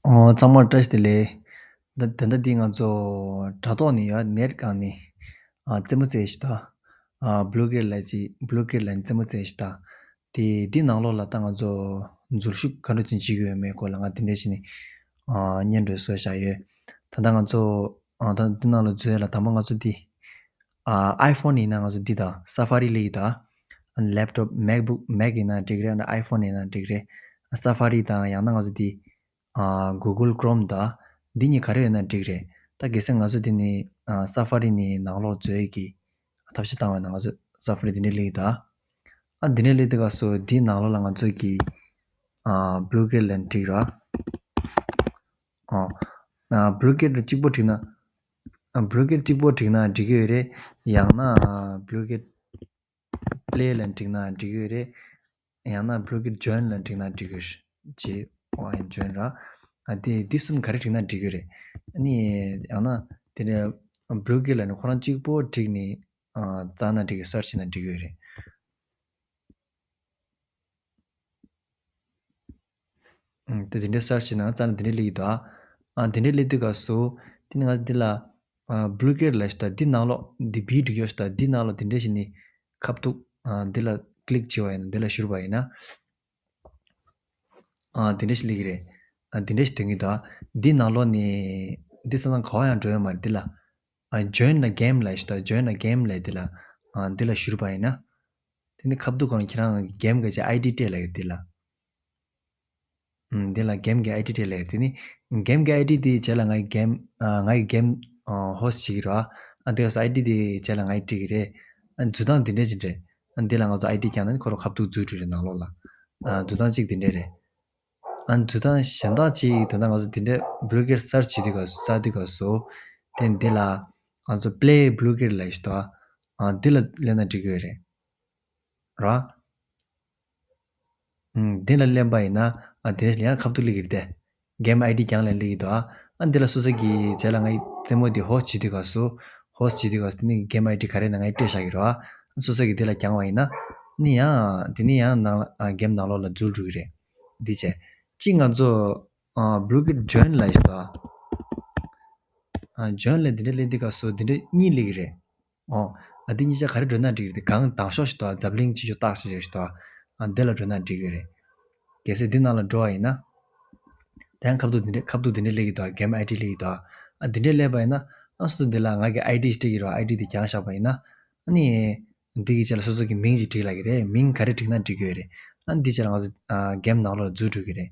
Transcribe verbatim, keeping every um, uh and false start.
ཨོ། ཚང་མར་བཀྲ་ཤིས་བདེ་ལེགས། ད་ད་ལྟ་འདི་ང་ཚོ་དྲ་ཐོག་ནས་ཡ་ནེཊ་སྒང་ནས་ཨ་རྩེད་མོ་རྩེ་ཞིག་དང་། ཨ་བྷི་ལུ་ཀེཊ་ལབ་ཅིག་བྷི་ལུ་ཀེཊ་ལབ་ནས་རྩེད་མོ་རྩེ་ཞིག་དང་། དེ་འདི་ནང་ལོགས་ལ་ད་ང་ཚོ་འཛུལ་ཞུགས་ག་འདྲ་ཅིག་བྱེད་ཀྱི་ཡོད་མེད་སྐོར་ལ་ང་དེ་འདྲ་ཞིག་ནས་ཨ་སྙན་སྒྲོན་བཟོས་བཞག་ཡོད། ད་ལྟ་ང་ཚོ་ཨ་ད་འདི་ནང་ལ་འཛུལ་ཡ་ལ་དང་པོ་ང་ཚོ་འདི་ཨ་ཨའི་ཕོན་ཡིན་ན་ང་ཚོ་འདི་དང་སཱ་ཕ་རི་སླེབས་ཡོད་ད། ལེབ་ཊོབ་མེག་བུག་མེག་ཡིན་ན་འགྲིག་རེད། ཨའི་ཕོན་ཡིན་ན་འགྲིག་རེད། སཱ་ཕ་རི་དང་ཡང་ན་ང་ཚོ་འདི་ཨ་གུ་གུལ་ཀྲོམ་དང་འདི་གཉིས་ག་རེ་ཡོད་ན་འགྲིག་རེད། ད་གལ་སྲིད་ང་ཚོ་འདི་ནས་ཨ་སཱ་ཕ་རི་ནས་ནང་ལོགས་འཛུལ་ཡས་ཀྱི་ཐབས་ཤེས་བཏང་བ་ན་ང་ཚོ་སཱ་ཕ་རི་འདི་འདྲས་སླེབས་ཡོད་ད། ཨ་འདི་འདྲས་སླེབས་དུས་སྐབས་སུ་འདིའི་ནང་ལོགས་ལ་ང་ཚོ་གི་ཨ་བྷི་ལུ་ཀེཊ་ལབ་ན་འགྲིག་ར། ཨ་ཨ་བྷི་ལུ་ཀེཊ་གཅིག་པོ་བྲིས་ན། ཨ་བྷི་ལུ་ཀེཊ་གཅིག་པོ་བྲིས་ན་འགྲིག་གི་ཡོད་རེད། ཡང་ན་ཨ་བྷི་ལུ་ཀེཊ་པི་ལེ་ལབ་ན་འགྲིག་ན་འགྲིག་གི་ཡོད་རེད། ཡང་ན་བྷི་ལུ་ཀེཊ་ཇོ་ཡིན་ལབ་ན་འགྲིག་ན་འགྲིག་གི་རེད། ཇེ་ཨོ་ཨེན་ཇོ་ཡིན་ར། ཨ་དེ་འདི་གསུམ་ག་རེ་བྲིས་ན་འགྲིག་གི་རེད། ཨ་ནི་ཡང་ན་དེ་ནས་བྷི་ལུ་ཀེཊ་ལབ་ནས་ཁོ་རང་གཅིག་པོ་བྲིས་ནས་ཨ་བཙལ་ན་འགྲིག་གི། སར་ཆི་བྱས་ན་འགྲིག་གི་རེད། ཨང་། དེ་དེ་འདྲའི་སར་ཆི་བྱས་ན་རྩ་ནས་དེ་འདྲའི་སླེབས་ཀྱི་འདུག་ཨ། ཨ་དེ་འདྲའི་སླེབས་དུས་སྐབས་སུ་དེ་ནི་ང་འདི་ལ་ཨ་བྷི་ལུ་ཀེཊ་ལབ་ཞིག་དང་འདི་ནང་ལོགས་འདི་བི་འགྲིག་ཡོད་ཞིག་དང་འདི་ནང་ལོགས་དེ་འདྲའི་ཞིག་ནི་ཁ་ཐུག་ཨ་འདི་ལ་ཀི་ལིག་བྱས་པ་ཡིན་ན། འདི་ལ་བཞུར་བ་ཡིན་ན་ཨ་དེ་འདྲའི་ཞིག་སླེབས་ཀྱི་རེད། ཨ་དེ་འདྲའི་ཞིག་སྟོན་གྱི་འདུག་ཨ། འདི་ནང་ལོགས་ནི་འདི་ཚང་ཚང་ག་བ་ཡང་འགྲོ་ཡོད་མ་རེད། འདི་ལ་ཨ་ཇོ་ཡིན་ལབ་གེམ་ལབ་ཞིག་དང་ཇོ་ཡིན་ལབ་གེམ་ལབ་འདི་ལ་ཨ་འདི་ལ་བཞུར་བ་ཡིན་ན། དེ་ནི་ཁ་ཐུག་གང་ཁྱེད་རང་གི་གེམ་གི་ཅིག་ཨའི་ཌི་སྤྲད་ལབ་ཡོད་དེ་ལ། ཨུམ། དེ་ལ་གེམ་གི་ཨའི་ཌི་སྤྲད་ལབ་ཡོད། དེ་ནི་གེམ་གི་ཨའི་ཌི་དེ་རྗེས་ལ་ངའི་གེམ་ཨ་ངའི་གེམ་ཨ་ཧོ་སི་ཊི་བྱེད་ཀྱི་རེད་བ། ཨ་དེ་ག་སོ་ཨའི་ཌི་དེ་རྗེས་ལ་ངའི་སྤྲད་ཀྱི་རེད། ཨ་འཛུལ་སྟངས་དེ་འདྲས་ཅིག་རེད། ཨ་འདི་ལ་ང་ཚོ་ཨའི་ཌི་བཀང་ན་ནི་ཁོ་རང་ཁ་ཐུག་འཛུལ་འགྲོ་རེད་ནང་ལོགས་ལ། ཨ་འཛུལ་སྟངས་གཅིག་དེ་འདྲས་རེད། ཨ་འཛུལ་སྟངས་གཞན་དག་ཅིག་ད་ལྟ་ང་ཚོ་དེ་འདྲས་བྷི་ལུ་ཀེཊ་སར་ཆི་བྱེད་དུས་སྐབས་སུ་བཙལ་དུས་སྐབས་སུ་དེ་འདི་ལ་ང་ཚོ་པི་ལེ་བྷི་ལུ་ཀེཊ་ལབ་ཞིག་འདུག་ཨ། ཨ་འདི་ལ་སླེབས་ན་འགྲིག་གི་ཡོད་རེད། ར། ཨུམ། འདི་ལ་སླེབས་པ་ཡིན་ན་ཨ་དེ་ནས་ཡང་ཁ་ཐུག་སླེབས་ཀྱི་རེད་དེ། གེམ་ཨའི་ཌི་བཀང་ལབ་སླེབས་ཀྱི་འདུག་ཨ། ཨ་འདི་ལ་སོ་སོ་གི་རྗེས་ལ་ངའི་རྩེད་མོ་དེ་ཧོ་སི་ཊི་བྱེད་དུས་སྐབས་སུ་ཧོ་སི་ཊི་བྱེད་དུས་སྐབས་སུ་དེ་ནི་གེམ་ཨའི་ཌི་ག་རེ་ན་ངས་སྤྲད་བཞག་གི་རེད་བ། ཨ་སོ་སོ་གི་དེ་ལ་བཀང་བ་ཡིན་ན་ནི་ཡང་དེ་ནི་ཡང་ནང་ལ་ཨ་གེམ་ནང་ལོགས་ལ་འཛུལ་འགྲོ་གི་རེད། འདི་བྱས། གཅིག་ང་ཚོ་ཨ་བྷི་ལུ་ཀེཊ་ཇོ་ཡིན་ལབ་ཞིག་འདུག་ཨ། ཨ་ཇོ་ཡིན་ལབ་འདི་འདྲ་སླེབས་དུས་སྐབས་སུ་འདི་འདྲ་གཉིས་སླེབས་ཀྱི་རེད། ཨོ། ཨ་འདི་གཉིས་ཆ་ག་རེ་འགྲོ་ན་འགྲིག་རེད། དེ་གང་དང་ཤོག་ཞིག་འདུག་ཨ། འཛམ་གླིང་སྤྱི་ཆོག་རྟགས་ཅིག་ཞིག་འདུག་ཨ། ཨ་འདི་ལ་འགྲོ་ན་འགྲིག་གི་རེད། གལ་སྲིད་འདི་ནང་ལ་འགྲོ་བ་ཡིན་ན། དེ་ཡང་ཁ་ཐུག་འདི་འདྲས་ཁ་ཐུག་འདི་འདྲས་སླེབས་ཀྱི་འདུག་ཨ། གེམ་ཨའི་ཌི་སླེབས་ཀྱི་འདུག་ཨ། ཨ་འདི་འདྲས་སླེབས་པ་ཡིན་ན་ཨ་སོ་འདི་ལ་ང་གི་ཨའི་ཌི་ཞིག་སྤྲད་ཀྱི་རེད་བ། ཨའི་ཌི་འདི་བཀང་བཞག་པ་ཡིན་ན་ཨ་ནི། འདི་གི་རྗེས་ལ་སོ་སོ་གི་མིང་ཅིག་བྲིས་ལབ་ཀྱི་རེད། མིང་ག་རེ་བྲིས་ན་འགྲིག་གི་ཡོད་རེད། ཨ་འདི་རྗེས་ལ་ང་ཚོ་ཨ་གེམ་ནང་ལོགས་ལ་འཛུལ་འགྲོ་གི་རེད།